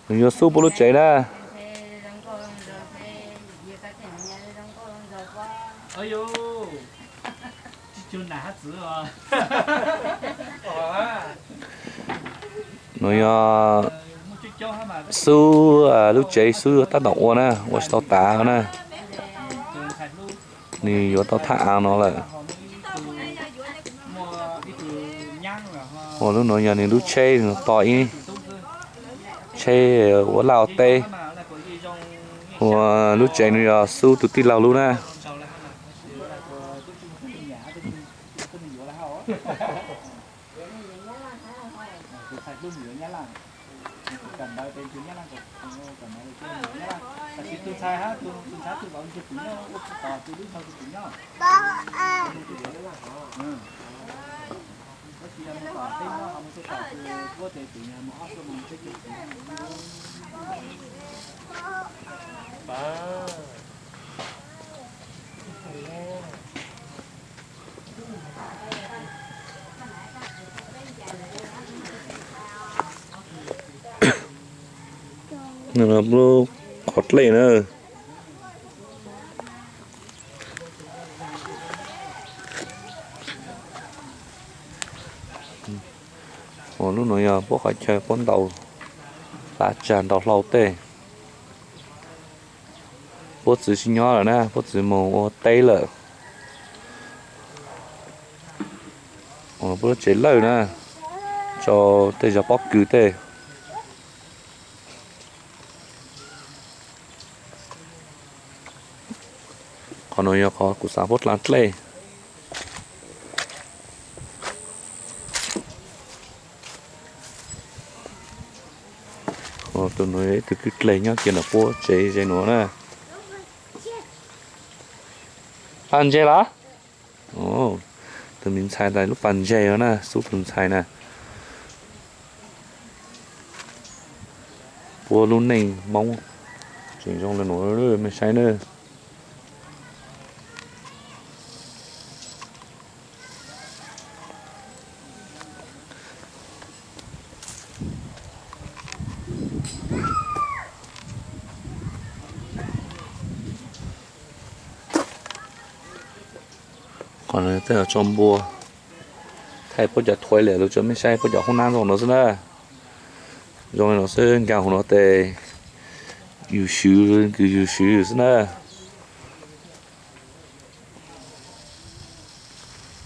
Nws yuav xub puab lub tsev na. Nws yog xub lub tsev, xub tab tom ua na, ua tsis tau tas na. Nws yuav tau thaj av no lawm. Ua lub no yog nws lub tsheb, nws tos ib tsheb ua laj ua teb. Ua lub tsev no yog xub tus tij laug lub na. Lub qhov dlej na. Lub no yog puab qhov chaw puab ntaus hlav tsag ntaus hlau tej. Puab txwv tsis nyob lawm na, puab txwv mus ua teb lawm. Puab lub tsev lawj na, rau tej zog pob kws tej. Qhov no yog qhov kuv xav puab dlav dlej. Tus no yog ib tug kwj dleg nyob kiag ntawm puab tsev ze nuav na. Pas ntses los? Tus me ntxhais tas lub pas ntses na, xub tus ntxhais na. Puab lub neej Moob tseem zoo le nuav mej saib na. Qhov no tej zaum tso npua, thaij puab cov thuav liam lug rua mej saib, puab cov hoob nab zoo no xwb na. Zoo li no xwb, nkaag huv no tes yug swv, kws yug swv xwb na.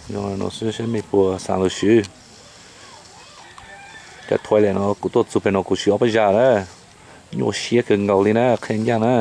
Zoo li no xwb, saib mej puas xav lug swv. Cov thuav liam no kuv tuaj txug pem no kuv swv ob peb zag na, nyuaj siab kawg nkaus li na, qhia ncaaj na.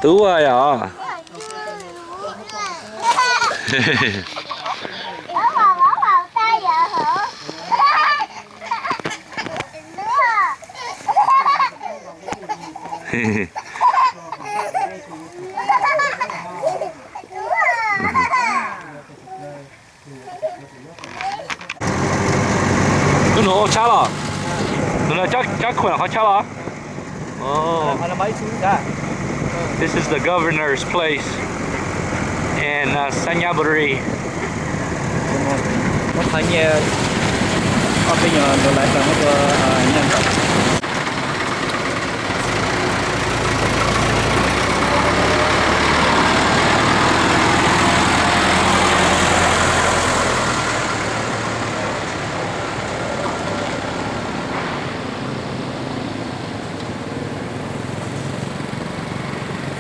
Tub yog. Nub nua ua tshab los? Nub nua cab kuam qhov tshab los? Oh. This is the governor's place in uh, Sanyaburi. Muab qhov nyiaj ob peb nyuag tus lawv tau muab tua nyiaj nkaum.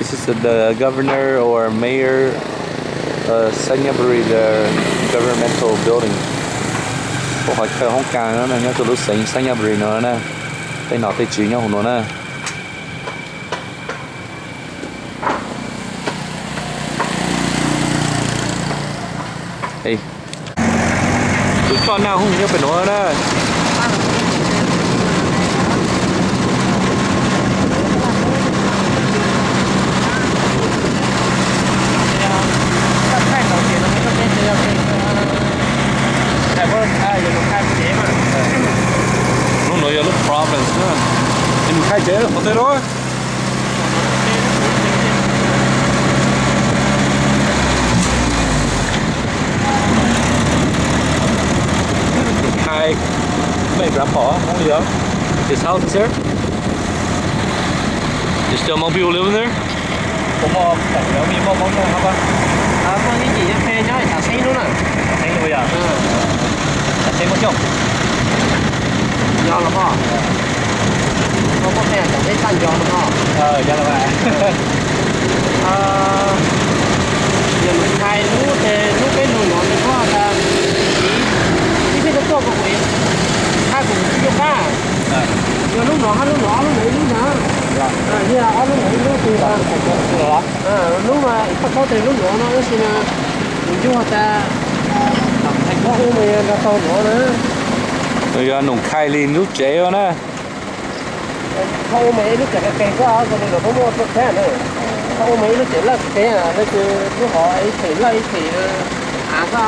This is the governor or mayor, uh, Sainyaburi, the governmental building. Ua qhov chaw hoob kas no nyob rau lub xeev Sainyaburi no na. Tej nom tej tswv nyob hauv no na. Tus choj naj hooj nyob pem no na. Lub no yog lub province na. Mus thaij tsev qhov twg los? Hi, my grandpa, only, uh, his house is here. There's still more people living there? Kuv muaj pom cov me muaj Hmoob nyob hab. Muaj ib yim yog phe nyob Tam Xeeb lub na. Tam Xeeb lub yog? Tam Xeeb Hmoob Xyooj. Yog los mas. Muaj phe Tam Xeeb txaj nco no. Yog los mas. Yog nws khai lub, lub peb lug no nws muab tas ib peb tuaj tuaj kuv, hab kuv tsis nco qab. Yog lub no hab lub no, ob lub no ib lub na. Yog ob lub no ib lub twg los? Lub mas ib pab thaub tes lub no no tab sis mas nws yug has tas Hais Koob ub mas yog nrog tau no na. Yog Noom Khai Li lub tsev na. Thaum ub mas ib lub tsev qis qis xwb, zoo li lawv muab muab tuaj txhab na. Thaum ub mas ib lub tsev lawj qis qis, leej twg lub hov ib them lawj ib them av xwb.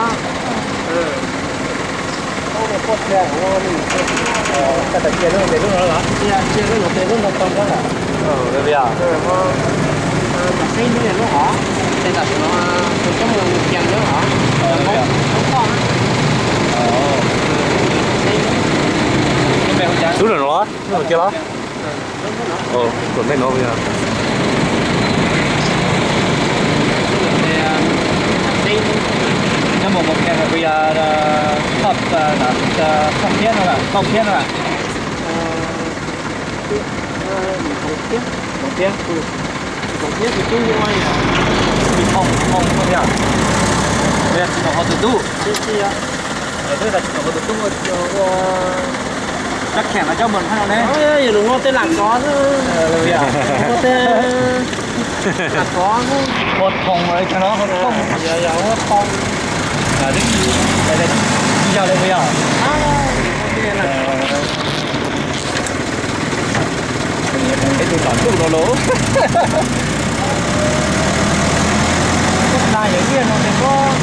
Thaum ub mas puab txhab ua li, txhab tas cia lub no tes lub no los? Cia lub no tes lub no tau na. Tam Xeeb lub yog lub hov, ces tam sim no tus coob mus kiag lub hov, lub toj na. Lub no los? Lub no kiag los? Lub no. Nyob mus mus kiag los puas yog toj, toj phiab no, toj phiab no? Ntxoov thiab, ntxoov thiab, ntxoov thiab tus tub ua, tsis thoo, tsis thoo no yog, yog tsis thoo qhov tus tub, twb tas tsis thoo qhov tus tub ua, ua, cov kheem los cov npawg hab no ne. Yog nws ua tej lam kov xwb, ua tej lam kov xwb, ua thoo li cov no, ua thoo, yog ua thoo, twb tsis yog li puas yog? Peb tus nom ntuj no los. Koj tag yawm liaj no tes koj,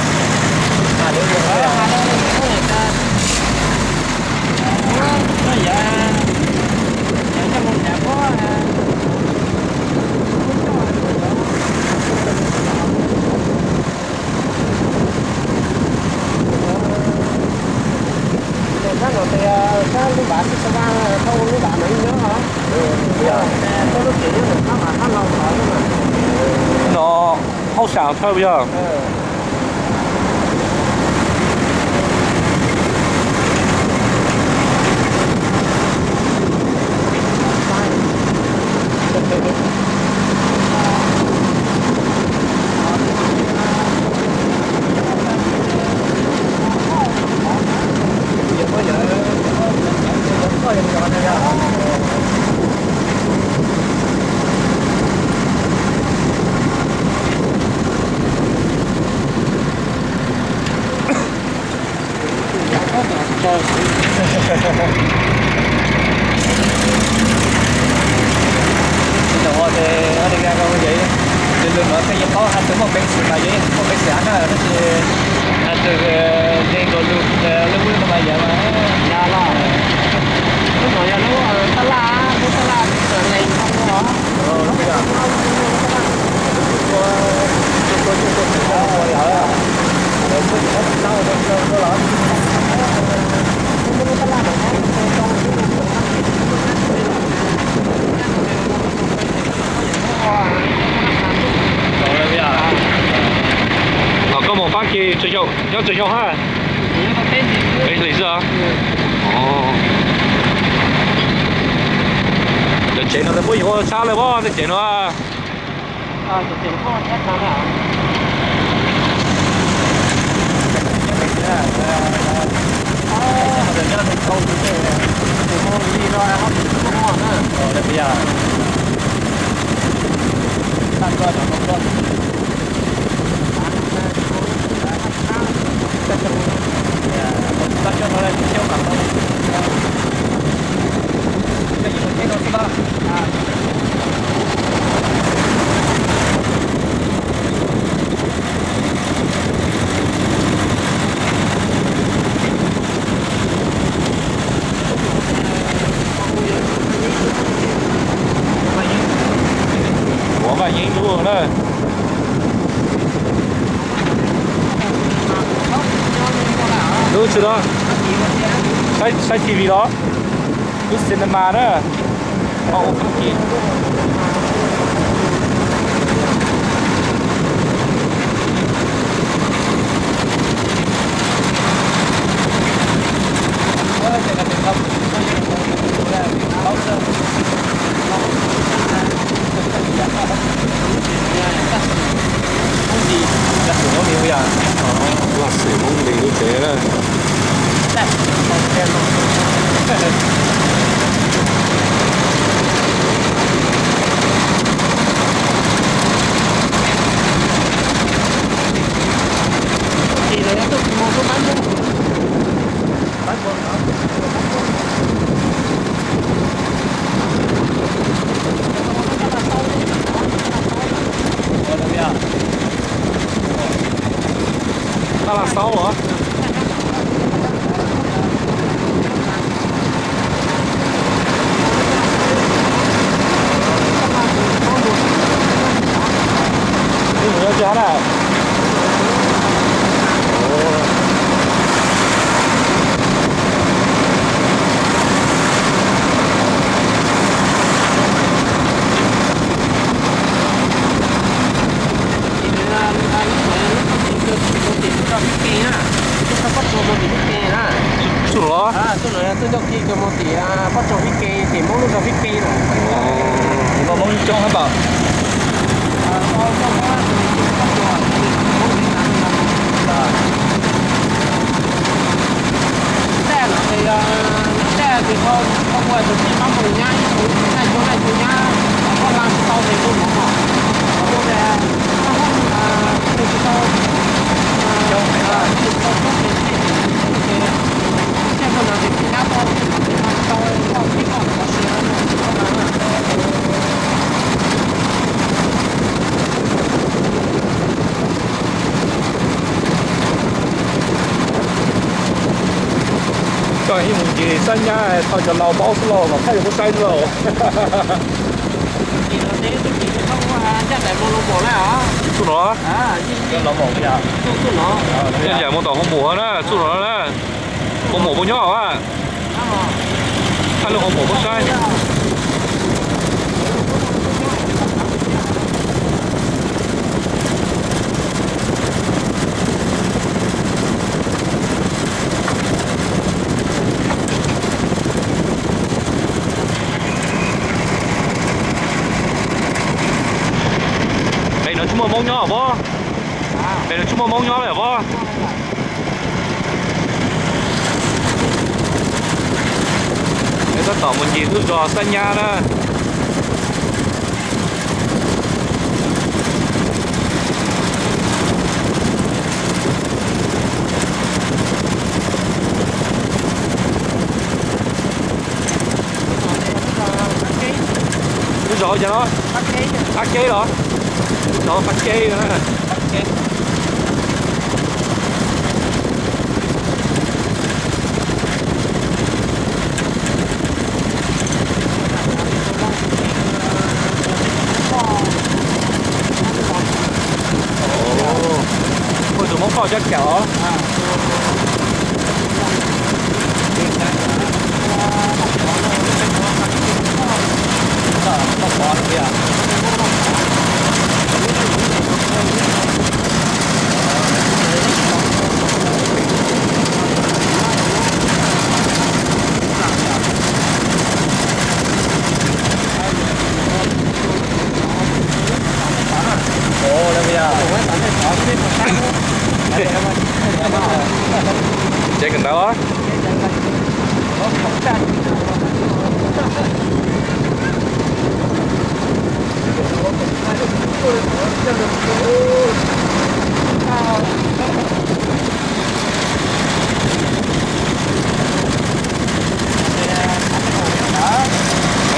Sab no tes sab lub vaj xwb, sab vaj thaum lub vaj no ib nyob os. Koj lub tsev nyob ntawm qab vaj qab laug los xwb mas. No hauj sam thawj puas yog? Tsis tau ua tes ua li ko ces lwm lwm no pheej yuav paub has tas muaj peev xwm mas yeej muaj peev xwm av na, tab sis has tas yeej nkaus lug lub ub no mas yog mas. Yog los, lub no yog lub tab laj, lub tab laj lees no os. Los koj mus pab kiag Tsaws Xyooj, nyob Tsaws Xyooj hab? Peb hlis xwb os. Cov tsev no puab yuav ua tshab lawm pob, tej tsev no. Ua Vaj Yeeb lub na. Lub tsis los, saib, saib T V los, lub cinema na. Ho ua pheej kis. Vaj Xwm Hmoob Lis lub tsev na. Tab laj xaub los? Mus nyob tsis hab na. Txuj los? Txuj los, txuj ncauj ki kws mus tim pob tsuas Fib Ke, tim Hmoob lub zos Fib Ke na. Ua Hmoob coob hab npam. Tej no ces, tej ces koj ua tus tij pab mus nyab ib tus naj cuag naj cuag nyab, koj hla tsis tau ces mus mov mos. Ua ces, tij tsis tau, tij tsis tau coob ces tij, ces, tiaj koj no ces tij nyab koj, tij hla tsis tau, koj tij koj ua si. Koj ib mus ncig sab nyab thaij cov laus paub xwb lauj, los thaij rau peb saib xwb lauj. Txuj no, txuj no, yog yam mus tom Hoo Maum na, txuj no na, Hoo Maum puas nyob a? Thaij lub Hoo Maum puas saib. Pem no tsis muaj Hmoob nyob pob? Pem no tsis muaj Hmoob nyob li pob? Peb tab tom mus ncig lub zos Xab Nyab na. Lub zos cas no? Qab Keb los? Lub zos Qab Keb na. Ua tus Hmoob Qoj cab kam os. Ntawd.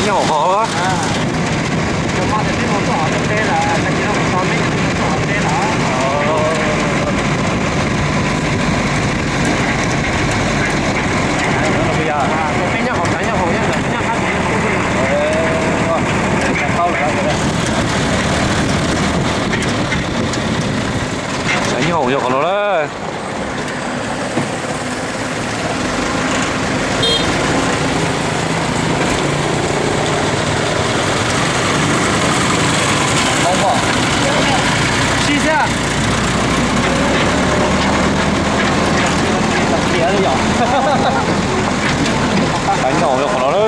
Nyob hauv qhov. Nyob hauv yog qhov no na. Nyob hauv yog qhov no na.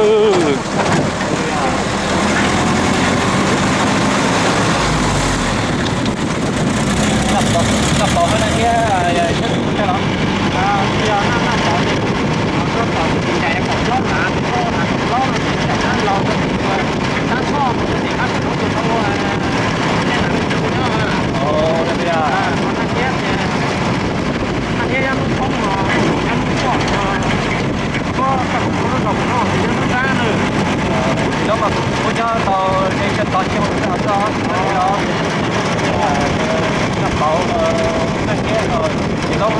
Tsis loob mas kuv coj tau tej cov tod cia mus txog txog naj pauv, naj kiab, tsis loob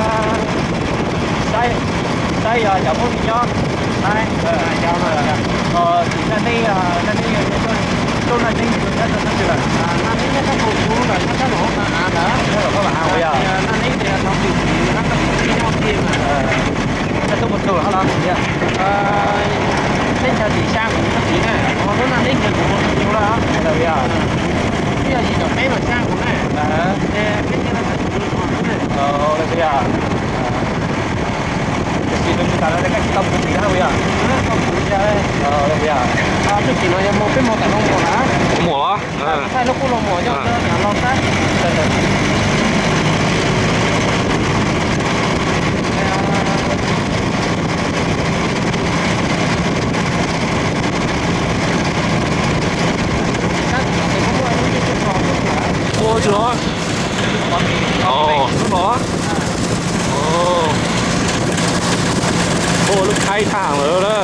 saib, saib yog cov Hmoob nyob. Tim Naj Neeb, Naj Neeb, Naj Neeb nyob rau sab twg lawm? Nyob rau Phab Vam Av yog. Koj tuaj mus txog hov los? Teb chaws tim xya kuv txog tim na, lub Naj Neeb ntawd kuv mus txog yus lawm. Twb yog yim caum peb los xya kuv na. Ces peb thiaj li tau mus txog na. Tiam sis nws tsis tas no koj tsis tau mus txog tim na puas yog? Tau mus yog. Txog tim no yog mus peb mus tam no mus na. Mus los? Thaij lub kub los mus nyob los sab. Ua tsis los? Ub los? Ua lub khaib thaj lawm na.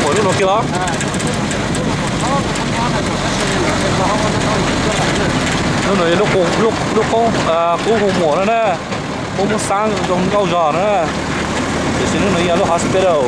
Ua lub no kiag los? Lub no yog lub qub hu muam na na. Qub Hmoob Xab zoo nkauj zog na. Tiam sis lub no yog lub hospital.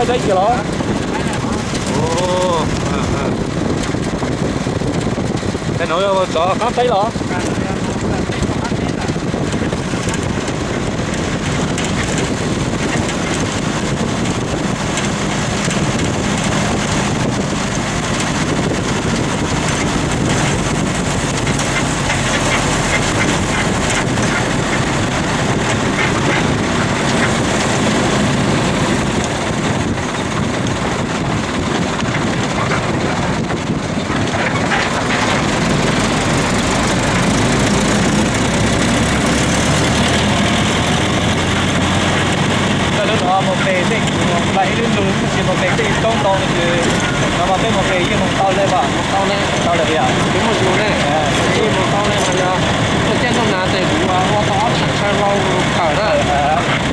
Saib kiag los. Tes nuav yog tsov qaab teb los? Koj lub nuav mus pem tej kuv pais ib lub lug, tab sis mus pem tej toob ntau no ces, no mas peb mus pem yeej mus tau lawm as, mus tau lawm, tau lawm yom. Kuv mus zus ne, yeej mus tau lawm mas yog tuaj caij ntuj nas tes kuv ua tau ob txheem tshaj lauj khawm na,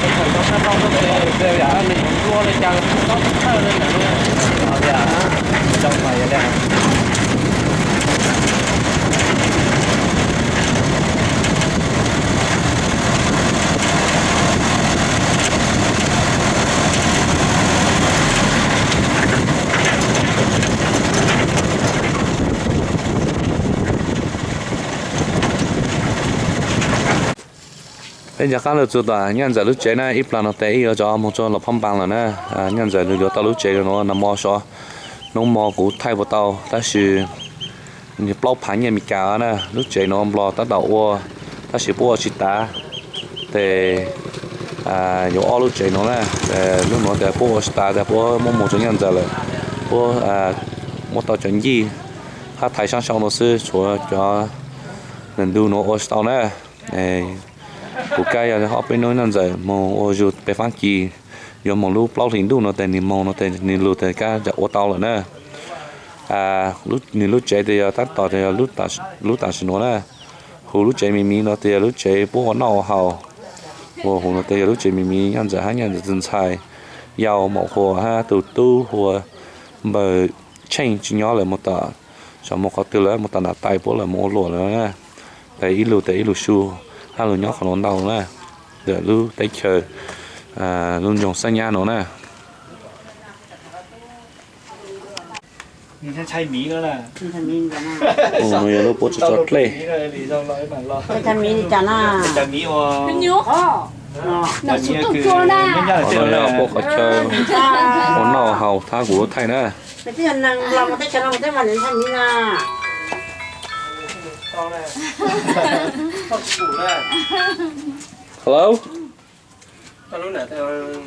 txheem tau tshaj lauj tuaj ces nws yuav nplua li cas tau txheej li ntawd. Peb nco qab lug txug tom Nyaj Ntxawm lub tsev na, ib plag no tes ib yuav rov moog rua Luas Phab Npaas lawm na. Nyaj Ntxawm nws yuav tau lub tsev nuav nag mo sov, nub mo kuv thaij puas tau, tab sis plaub phav nyiaj Amelikas na. Lub tsev nuav Nplog tab tom ua, tab sis puab ua tsis tav. Tes yuav ob lub tsev nuav na, lub nuav tes puab ua tsis tav tes puab muab moog rua Nyaj Ntxawm lawm. Puab muab tau cov ncig hab thaiv saab sau nuav xwb, tshuav cov ntug nuav ua tsis tau na. Kuv kab yog ob peb nub Nyaj Ntxawm moog ua zug pem Faab Kis, yuav moog lub plaub hlis ntuj no tes nwg moog no tes nwg lug tes kab ua tau lawm na. Nwg lub tsev tes yog tab tom tes yog lub tam sim nuav na. Hu lub tsev miv miv no tes yog lub tsev puab ua noj ua haus. Ua hu no tes yog lub tsev miv miv Nyaj Ntxawm hab Nyaj Ntxawm tug ntxhais yau Maum Huas hab tug tub hu ua Npawg Tsheej tsi nyob lawm, moog tom, tsaam moog qhov twg lawm, moog tom nam tais puab lawm moog ua luam lawm na. Tes ib lug tes ib lug su hab lug nyob qhov nuav ntau na, ntawm lub teb chaws lub nroog Xab Nyab nuav na. Ntshai miv no na. Ntshai miv no na. Ntshai miv li cas na? Ntshai miv ua, ntshai miv ua puab qhov chaw ua noj haus thab kuv lub thaij na. Nws twb yog neeg los mus teb chaws no mus twb mas nws ntshai miv na. Hello?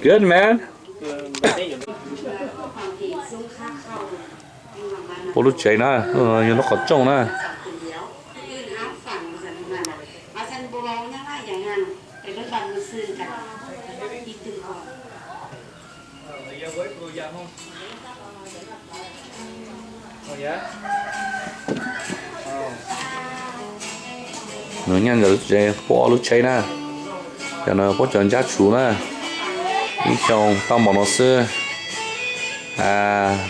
Good, man. Puab lub tsev na, yog lub qhov rooj na. Nws Nyaj Ntxawm lub tsev, puab ob lub tsheb na. Cov no puab cov ntsab tsuv na. Ib xyoo tau npaum no xwb.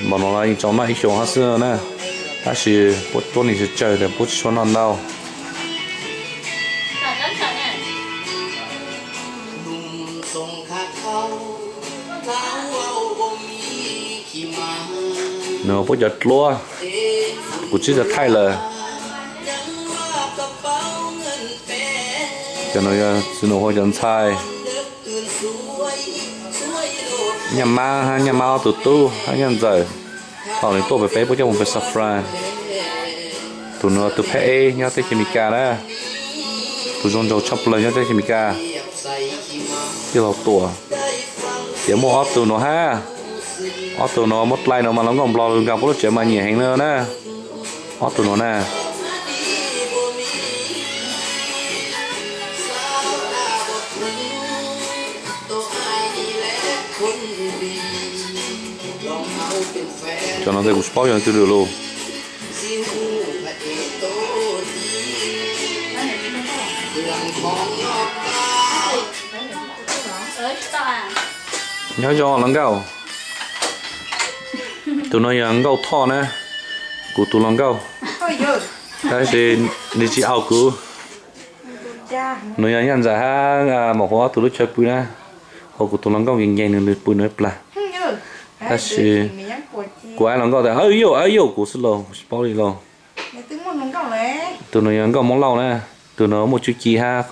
Npaum no los yeej tsaus noj ib xyoo hab xwb na. Tab sis puab tuab neeg tsawg tsawg tas puab tsis tshua noj ntau. Nws puab cov dluab, kuv tsis tau thaij lawm. Cov no yog txiv nus hua cov ntxhais. Nyaj Mab hab Nyaj Mab ob tug tub hab Nyaj Ntxawm. Thaum nws tuaj pem peb puab coj mus pem San Fran. Tus no tus phab eb nyob teb chaws Amelikas na. Tus zoo nraug tshaj plaws nyob teb chaws Amelikas. Tij laug Tuam. Ces muaj ob tug no hab. Ob tug no muab dlai no mas hluas nkauj Nplog lug nkaus puab lub tsev mas nyiam heev na. Ob tug no na. Cov no tes kuv tsis paub yog leej twg lug. Nyob zoo hluas nkauj. Tus no yog nkauj Thoj na, kuv tus hluas nkauj. Tab sis nws tsis au kuv. Nws yog Nyaj Ntxawm hab Maum Huas ob tug lub chaw pw na. Ho kuv tus hluas nkauj nkees nkees nws pw nws plag. Tab sis kuv ab hluas nkauj tias, Aw yauj, aw yauj, kuv xwb lauj, tsis paub li lauj. Tus no yog nkauj Hmoob Lauj na, tus no muaj tsuj ci hab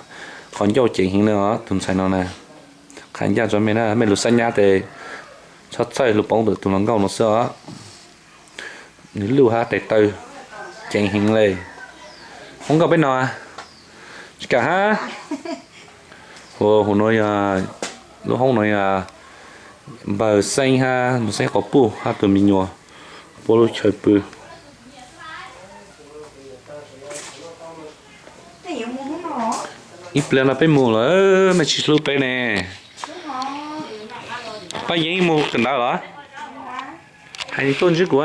qhov ncauj ceev heev na os, tus ntxhais no na. Qha ncaj tso mej na, mej lug xab nyab tes txhob txhawj, lug poob ntawm tus hluas nkauj no xwb os. Nws luj hab tes taw ceev heev le. Hmoob nkauj peb no tsis kam hab. Hu no yog, lub hoob no yog npawg Xeeb hab npawg Xeeb quas puj hab tus me nyuam puab lub chaw pw. Ib pliag no peb mus lawm, mej tsis hlub peb ne. Paj Yeeb mus kawm ntawv los? Hais tuaj ntsib kuv.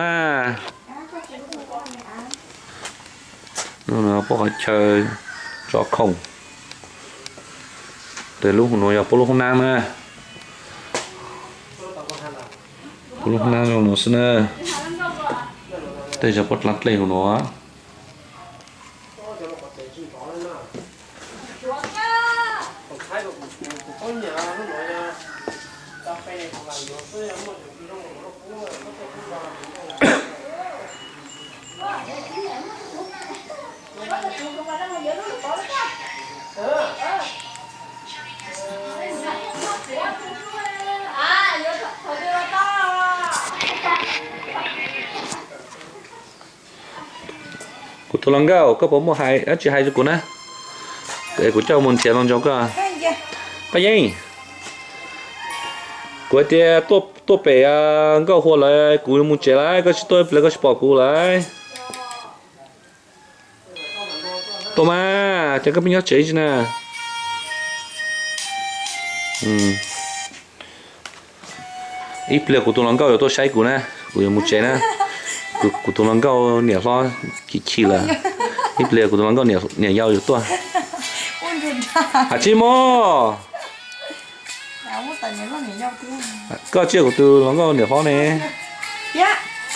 Puab qhov chaw tso khoom. Tes lub hu no yog puab lub hoob nab na. Puab lub hoob nab zoo no xwb na. Tej zaum puab dlaab dlej hu no. Kuv tus hluas nkauj, koj puas muaj hais dab tsi hais rau kuv na? Es kuv coj mus nrhiav los ntsoov koj. Paj Yeeb, kuv hais tias tuaj pem Nkauj Hua lawm, kuv mus tsev lawm, koj tsis tuaj ib pliag koj tsis pom kuv lawm. Tuaj mas, cas koj pheej nyob tsev tsi na? Ib pliag kuv tus hluas nkauj yuav tuaj saib kuv na, kuv yuav mus tsev na. Kuv tus hluas nkauj niam hlob chim chim lawm. Ib pliag kuv tus hluas nkauj niam yau yuav tuaj. Ab tsi mog. Koj tsis yog kuv tus hluas nkauj niam hlob ne.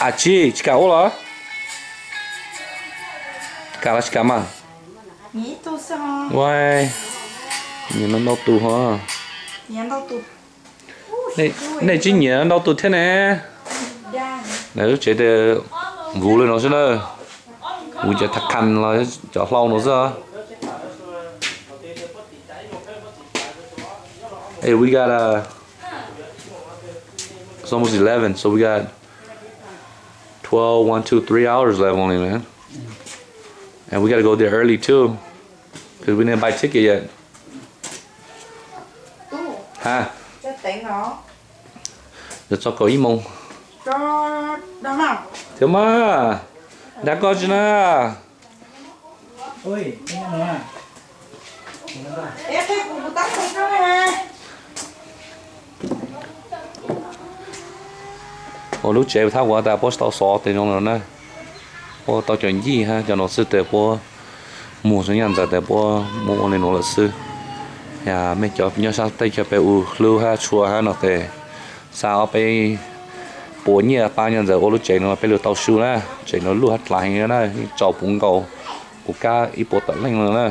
Ab tsi, tsis kam ua los? Kam los tsis kam mas? Ua, nyiam ntau tus ho. Nej tsis nyiam ntau tus thiab ne. Lub tsev tes vuv li no xwb na. Vuv cov thaj kham los cov hlau no xwb. Hey, we got uh, it's almost eleven, so we got twelve, one, two, three hours left only, man. And we gotta go there early too, because we didn't buy ticket yet. Ha? Yuav txog kaum ib moos. Thiab mas, dag koj tsi na. Ua lub tsev thab ua tas puab tau xov tes zoo lawm na. Puab tau cov ncig hab cov no xwb tes puab muag tso nyaj ntxawm tes puab muab ua li no lawm xwb. Yog mej cov nyob sab teb chaws peb ua hlub hab tshua hab no tes xa ob peb puas nyiaj pab nyaj ntxawm ua lub tsev no peb lug tau su na. Tsev no luj hab dlav heev na, yeej tsaus puv nkaus kuv kab ib puas tawm leej no na.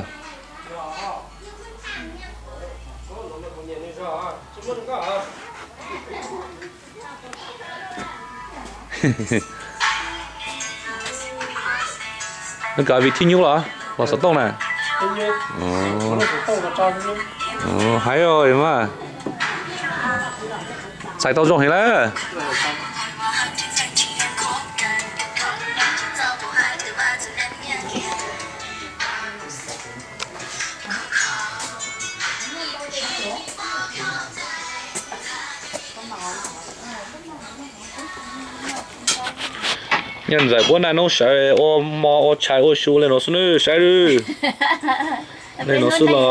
Nws kov vim thib nyub los, los xov tooj na. Hais mas, txhais tau zoo heev lawm. Nyaj ntxawm puab naj noob sawv ua mov ua tshais ua su le nuav xwb nawb, saib lawm. Le nuav xwb los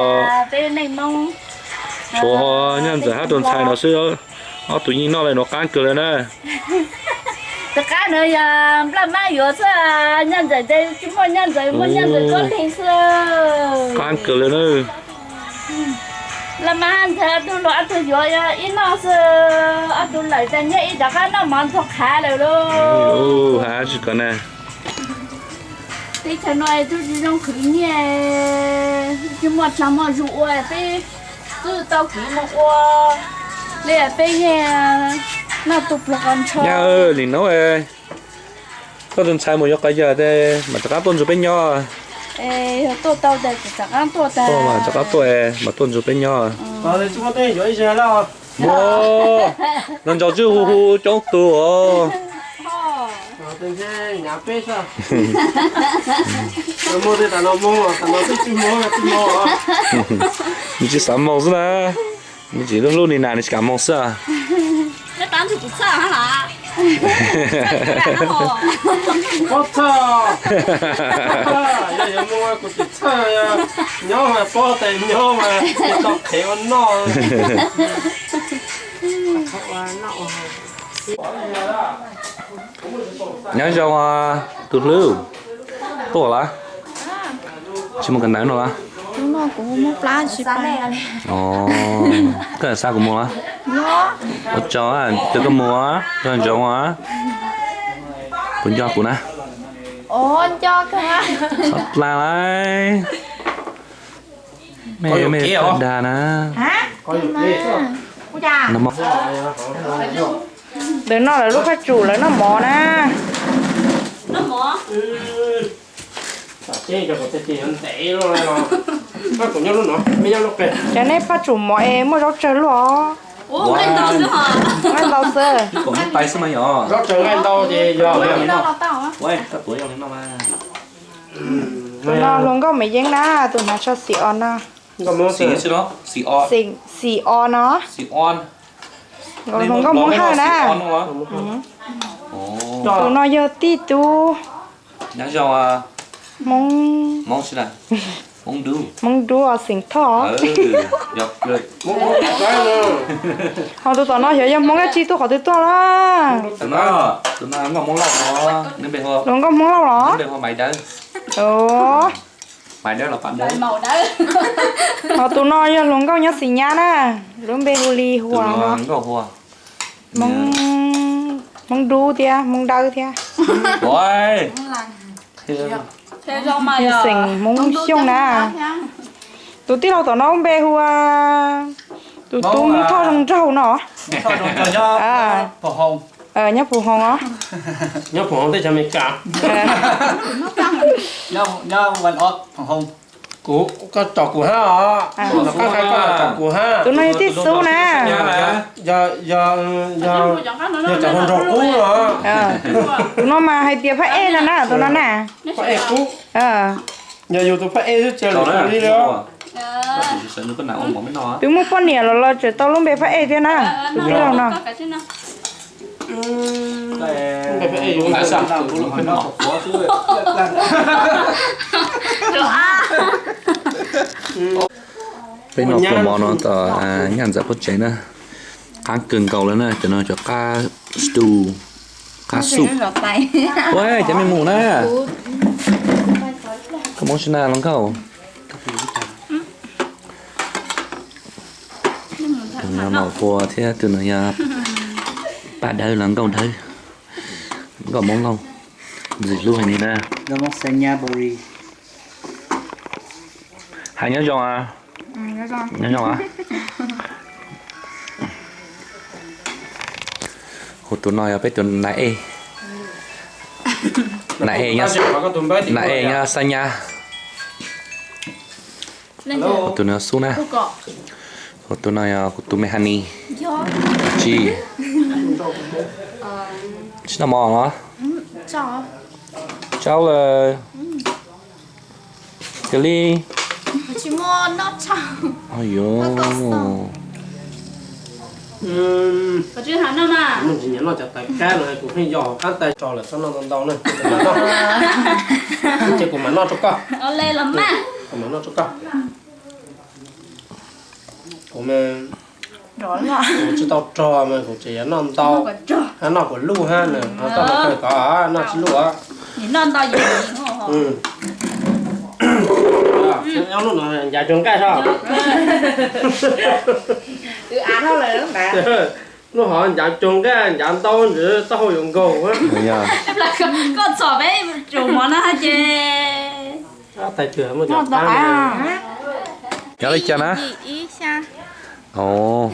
tshuav nyaj ntxawm hab tus ntxhais no xwb. Ob tug yeej noj le nuav qaab kawg le na. Tus qaab nuav yog nplaj mab yuav xwb, nyaj ntxawm tes tsi muaj nyaj ntxawm, muaj nyaj ntxawm tuab leeg xwb. Qaab kawg le na. Nplaj mab ntxawg ob tug luag ob tug yuav ib noj xwb, ob tug lawm tas nyiaj ib rov qab noj mov ntxuag qhav lawm lauj. Has tsi ko na. Teb chaws no tub tsi zoo khwv nyiaj, tsi muaj dlaag muaj zug ua peb tub tau kev moog ua le peb nyiaj. Noj tus pluag qos ntsho. Yog li no, koj tus ntxhais mus yuav qos yawg tes mam rov qab tuaj nrog peb nyob. Yog tuaj tau tes kuv rov qab tuaj tes. Tuaj mas rov qab tuaj, mam tuaj nrog peb nyob. Muaj, no ncaus tswj hu hu coob tus os. Nws tsis xav moo xwb na. Nws tsis hlub hlub li na, nws tsis kam moo xwb. Pob txhawj, yog yuav mus kuv tsis txhawj, nyob mas pob tes nyob mas tau qhev ua noj. Nyob zoo tus hlub, tuaj lawm, tsis mus kawm ntawv no los? Koj xa kuv mus los? Ua tsaug, cia koj mus, nco ntsoov os. Puas nco kuv na? Txhob plam lauj. Mej, mej pab dag na. Ntawm no lawv lub phaj tsum lawv noj mov na. Cov nej phaj tsum mov es muaj zaub tsawg luaj os? Nqaij ntau xwb. Tus no hluas nkauj Maiv Yeeb na, tus hnav tsho xim os no. Xim os no. Hluas nkauj Hmoob Hawj na. Tus no yog tij tub. Hmoob Dub os, xeem Thoj. Ho tus tom no xyov yog Hmoob dab tsi tuaj qhov twg tuaj lawm? Hluas nkauj Hmoob Lauj los? Ho tus no yog hluas nkauj nyob Xis Nyab na, lub npe hu li Huas no. Hmoob Dub thiab Hmoob Dawb thiab. Xeem Hmoob Xyooj na. Tus tij laug tom no lub npe hu ua tus tub Hmoob Thoj zoo nraug no. Nyob Phu Hoos os. Koj tsom kuv hab os. Koj tsom kuv hab. Tus no yog tij Xub na. Yog cov hluas nraug qub no. Tus no mas hais tias phab ej no na, tus no na. Yog yus tus phab ej xwb tsis li li. Twb muaj poj niam los los tseem tau lub npe phab ej thiab na, tus tij laug no. Peb noj pluag mov no tom nyab ntxawm pov tsev na. Qab kawg nkaus lawm na, cov no cov qab stew, qab soup. Ua cas mej mus na? Koj mus si na hluas nkauj. Tus no Nom Pua thiab tus no yog Paj Dawb los Nkauj Dawb, Nkauj Hmoob Lauj, ntxim hlub heev li na. Hais nyob zoo, nyob zoo. Hu tus no yog peb tus nais ej, nais ej, nais ej nyob Xab Nyab. Hu tus no Xub na. Hu tus no yog kuv tus me Hanis. Tsis, tsis noj mov los? Tsaug lawm. Cia li. Yuav noj cov taws kab no kuv pheej yog qab tais tso lawm txhob noj ntau ntau na. Ces kuv mam noj rau koj. Kuv mam noj rau koj. Kuv tsis tau rog mas kuv tseem yuav noj ntau, hab noj kuv luj hab na, ho toj no kawg kov noj tsis luj. Ncav cuag nqaij so. Luj hov ncav cuag nqaij, ncav ntau ntsis taub hau yuav nkaug. Koj txom peb tsum mov no ces. Yog li cas na? Rau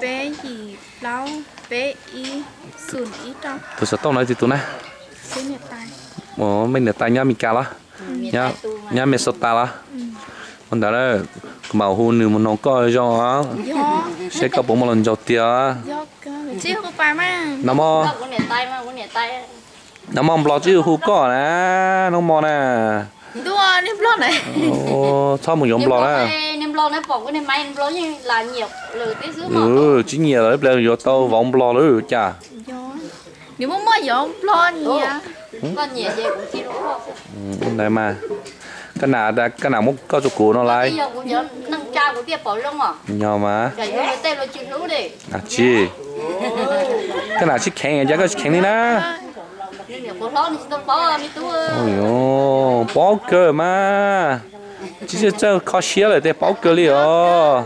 peb yim plaub. Peb ib, tus xov tooj no tsis tus na. Mej niam tais nyob Amelikas los? Nyob Minnesota los? Ua ntawd kuv mam hu nws mus noog koj zoo os, seb koj puas muaj hluas nraug tiag. No, no muaj Nplog twb hu koj na, no mog na. Txhob mus yuav Nplog na. Tsis nyiam lawm, ib pliag yuav tau vauv Nplog lawm cas. Ntawd mas, koj nam muab koj rau kuv no lais. Yog mas. Tsis, koj nam tsis kheev cas koj tsis kheev li na. Paub kawg mas, tsis txawj kho siab lawm tej paub kawg li os.